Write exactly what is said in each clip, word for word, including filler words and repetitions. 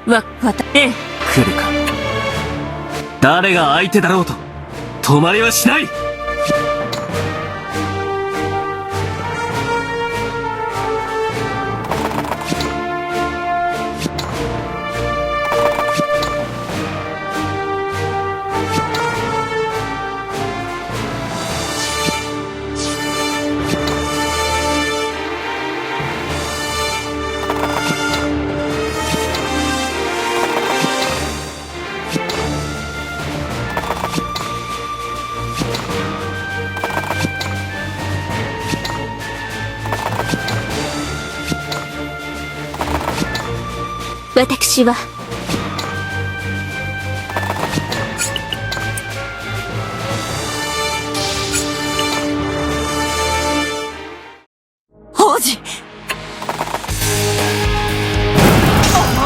わ、わた、ええ。来るか。誰が相手だろうと、止まりはしない。私は。王子。思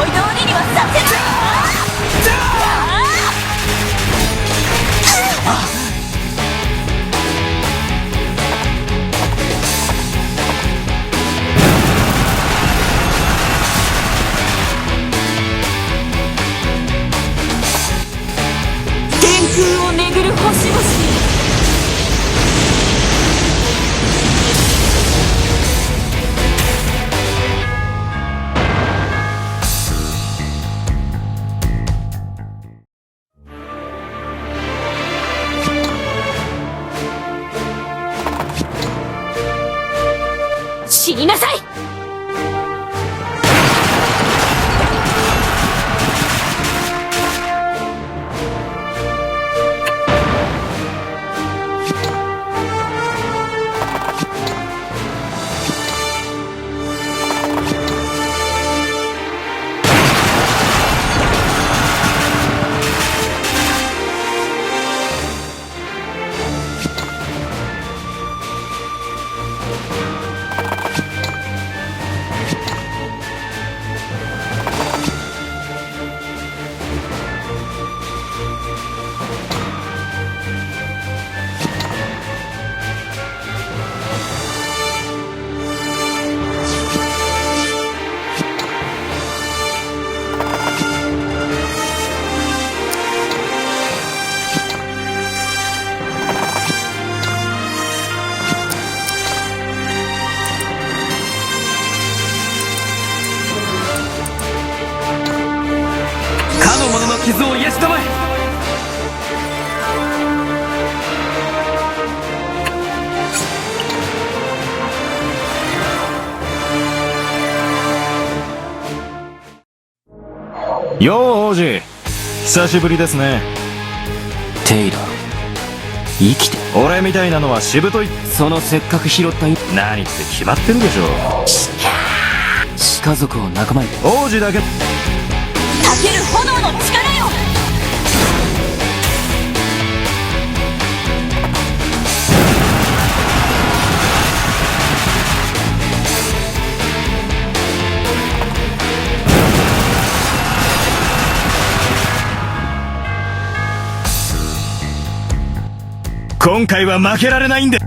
い通りにはさせない。天空を巡る星々。死になさい。かの者の傷を癒したまえ。よう、王子。久しぶりですね。テイラ、生きて。俺みたいなのはしぶとい。そのせっかく拾ったい、何って決まってるでしょ。家族を仲間に。王子だけ。たける炎の力よ。今回は負けられないんで。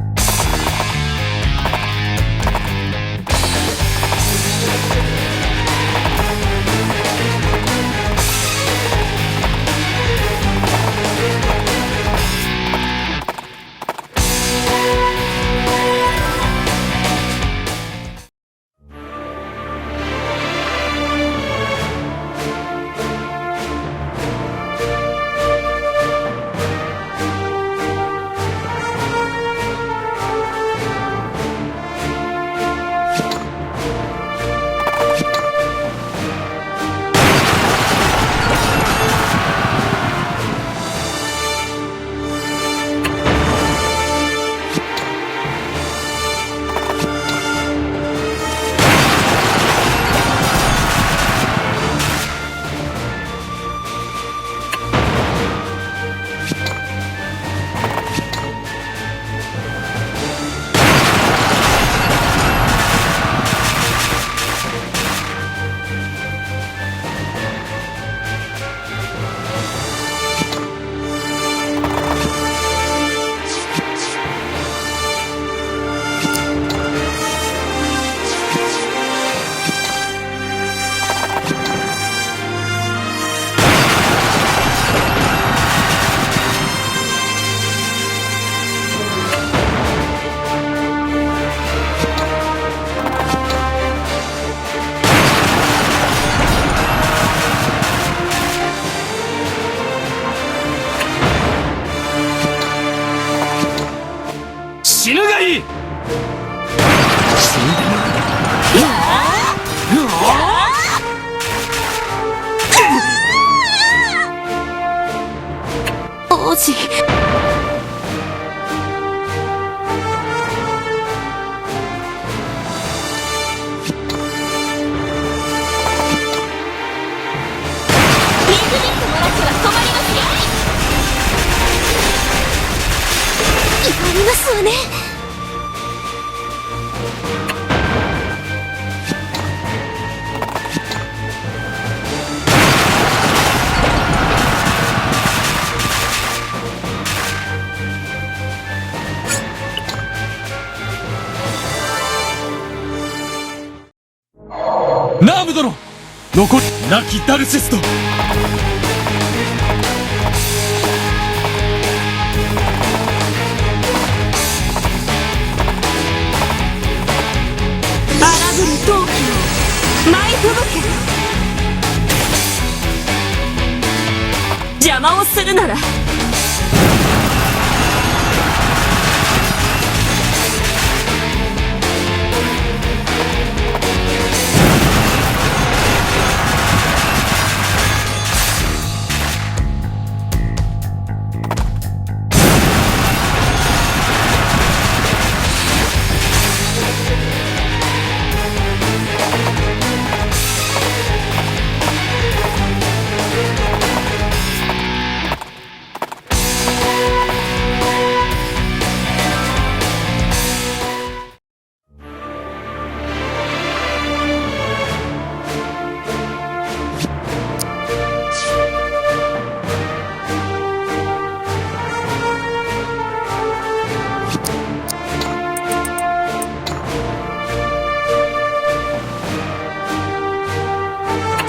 ち。見くびってもらっては困りますよ。やりますわね。 ナーム殿！残り、亡きダルシスと。荒ぶる陶器よ、舞い吹雪け。邪魔をするなら。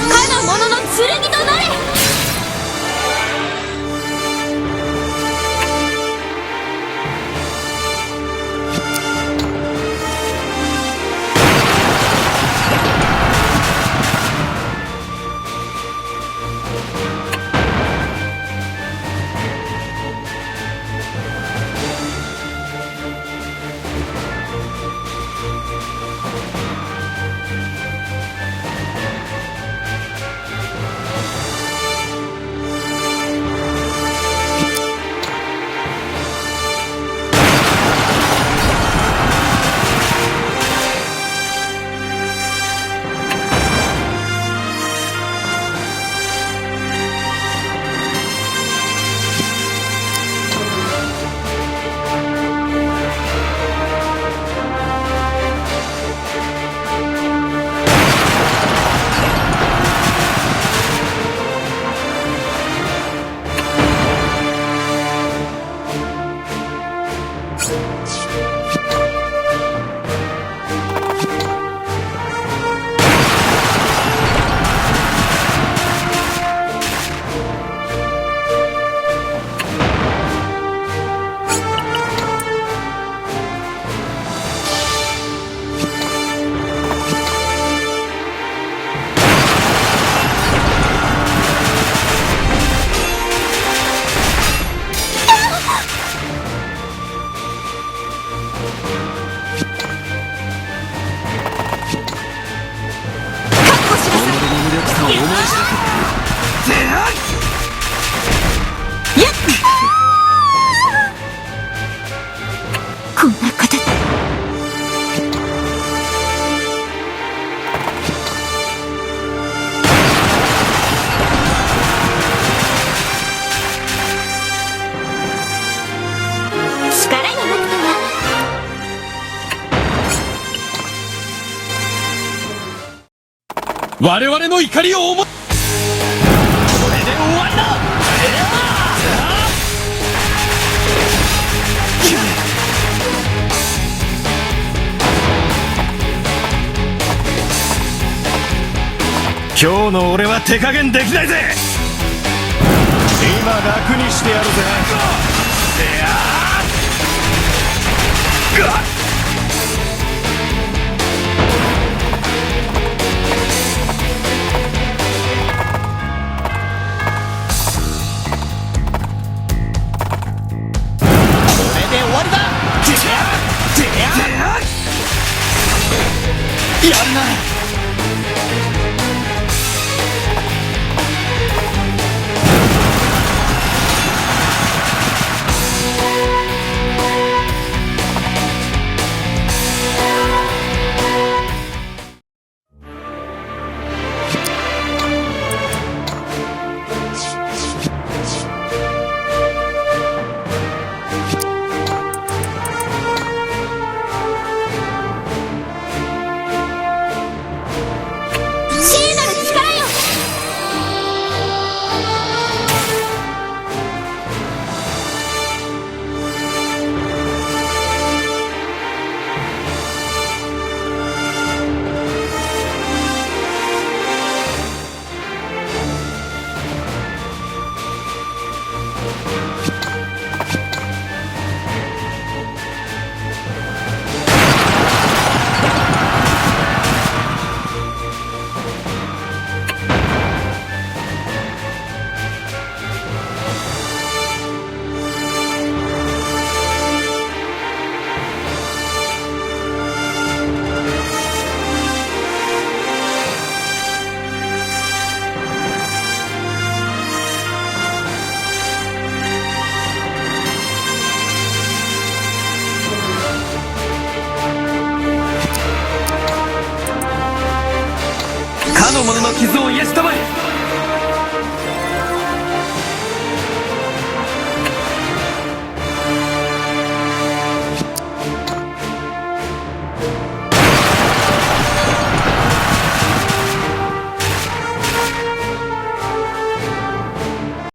かの者の剣となれ！ こんなこと。我々の怒りを思い、これで終わりだ。今日の俺は手加減できないぜ。今楽にしてやるぜ。これで終わりだ。やるな。Kizon, yes, tamai!